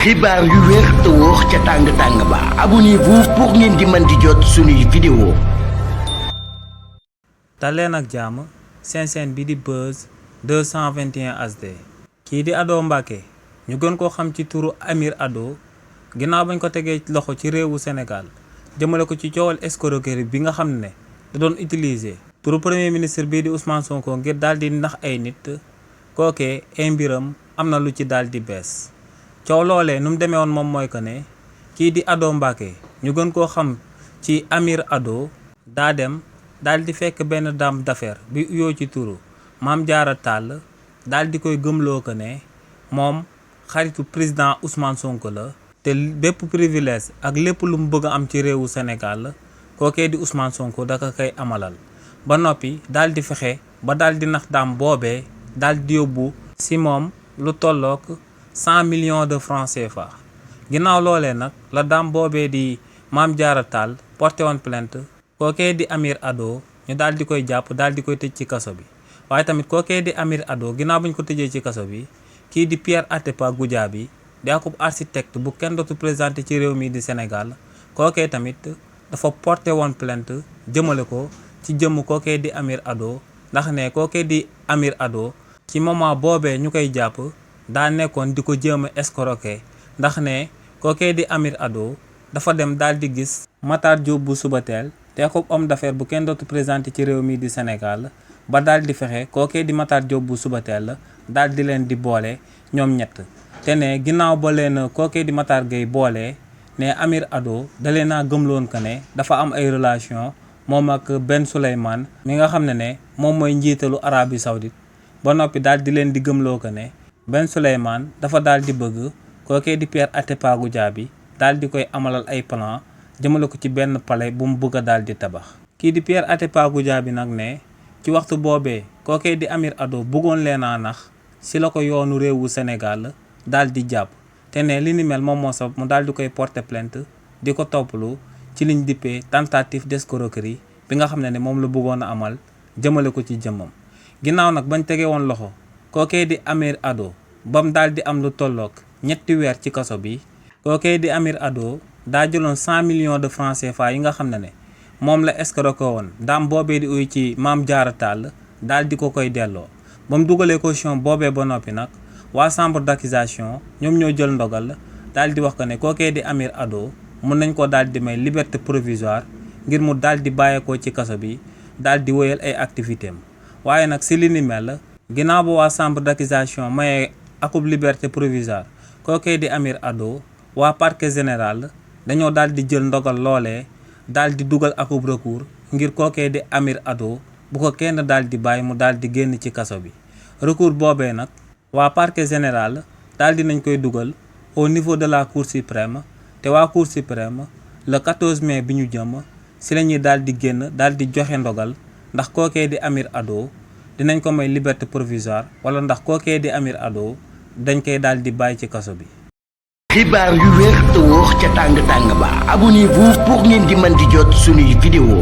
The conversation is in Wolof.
xibaar yu wér te wóor ca tàng-tàng ba abonnez-vous pour ngeen di mën di jot suñuy vidéo. daleen ak jàmm seen chaîne bi di Buzz 221 HD. kii di Ado Mbacké ñu gën koo xam ci turu Amir Ado ginnaaw bañ ko tegee loxo ci réewu Sénégal jëmale ko ci coowal escroquerie bi nga xam ne da doon utiliser turu premier ministre bii di Ousmane Sonko ngir daal di nax ay nit kookee ay mbiram am na lu ci daal di bees. coow loolee nu mu demee woon moom mooy que ne kii di Ado Mbacké ñu gën koo xam ci Amir Ado daa dem daal di fekk benn dame d'affaires bi uyoo ci turu Mame Diarra Tall daal di koy gëmloo que ne moom xaritu président Ousmane Sonko la te bépp privilège ak lépp lu mu bëgg a am ci réewu Sénégal kookee di Ousmane Sonko daka koy amalal ba noppi daal di fexe ba daal di nax daam boobee daal di yóbbu si moom lu tollook 100 millions de francs CFA. ginnaaw loolee nag la daam boobee di Mame Diarra Tall porté woon plainte kookee di Amir Ado ñu daal di koy jàpp daal di koy tëj ci kaso bi waaye tamit kookee di Amir Ado ginnaaw bañ ko tëjee ci kaso bi kii di Pierre Atepa Goudiaby di akub architecte bu kenn dootu présenté ci réew mi di Sénégal kookee tamit dafa porté woon plainte jëmale ko ci jëmm kookee di Amir Ado ndax ne kookee di Amir Ado ci moment boobee ñu koy jàpp daa nekkoon di ko jéem a escroquer ndax ne kookee di Amir Ado dafa dem daal di gis Matar Diop bu Subatel te ko homme d'affaires bu kenn dootu présenté ci réew mi di Sénégal ba daal di fexe kookee di Matar Diop bu Subatel daal di leen di boole ñoom ñett te ne ginnaaw ba leen kookee di Matar Gueye boole ne Amir Ado da leen a gëmloon que ne dafa am ay relation moom ak Ben Souleymane mi nga xam ne moom mooy njiitalu Arabie Saoudite ba noppi daal di leen di gëmloo que ne Ben Souleymane dafa daal di bëgg kookee di Pierre Atepa Goudiaby daal di koy amalal ay plan jëmale ko ci benn palais bu mu bëgg a daal di tabax. kii di Pierre Atepa Goudiaby nag ne ci waxtu boobee kookee di Amir Ado bëggoon leen a nax si la ko yoonu réewu Sénégal daal di jàpp te ne li ni mel moom moo sabab mu daal di koy porter plainte di ko toppalu ci liñ dippee tentative d'escroquerie bi nga xam ne moom la bëggoon a amal jëmale ko ci jëmmam. ginnaaw nag bañ tegee woon loxo kookee di Amir Ado bam daal di am lu tollook ñetti weer ci kaso bi kookee di Amir Ado daa jëloon 100 millions de francs CFA yi nga xam ne moom la escroqué woon daam boobee di uy ci Mame Diarra Tall daal di ko koy delloo ba mu dugalee caution boobee ba noppi nag waa chambre d'accusation ñoom ñoo jël ndogal daal di wax ko ne kookee di Amir Ado mun nañ ko daal di may liberté provisoire ngir mu daal di bàyyeekoo ci kaso bi daal di wéyal ay activité am waaye nag si li ni mel ginnaaw ba waa chambre d'accusation mayee akub liberté provisoire kookee di Amir Ado waa parquet général dañoo daal di jël ndogal loolee daal di dugal akub recours ngir kookee di Amir Ado bu ko kenn daal di bàyyi mu daal di génn ci kaso bi recours boobee nag waa parquet général daal di nañ koy dugal au niveau de la cour suprême te waa cour suprême le 14 mai bi ñu jëm si la ñuy daal di génn daal di joxe ndogal ndax kookee di Amir Ado dinañ ko may liberté provisoire wala ndax kookee di Amir Ado dañ koy daal di bàyyi ci kaso bi. xibaar yu wér te wóor ca tàng-tàng ba abonnez-vous pour ngeen di mën di jot suñuy vidéo.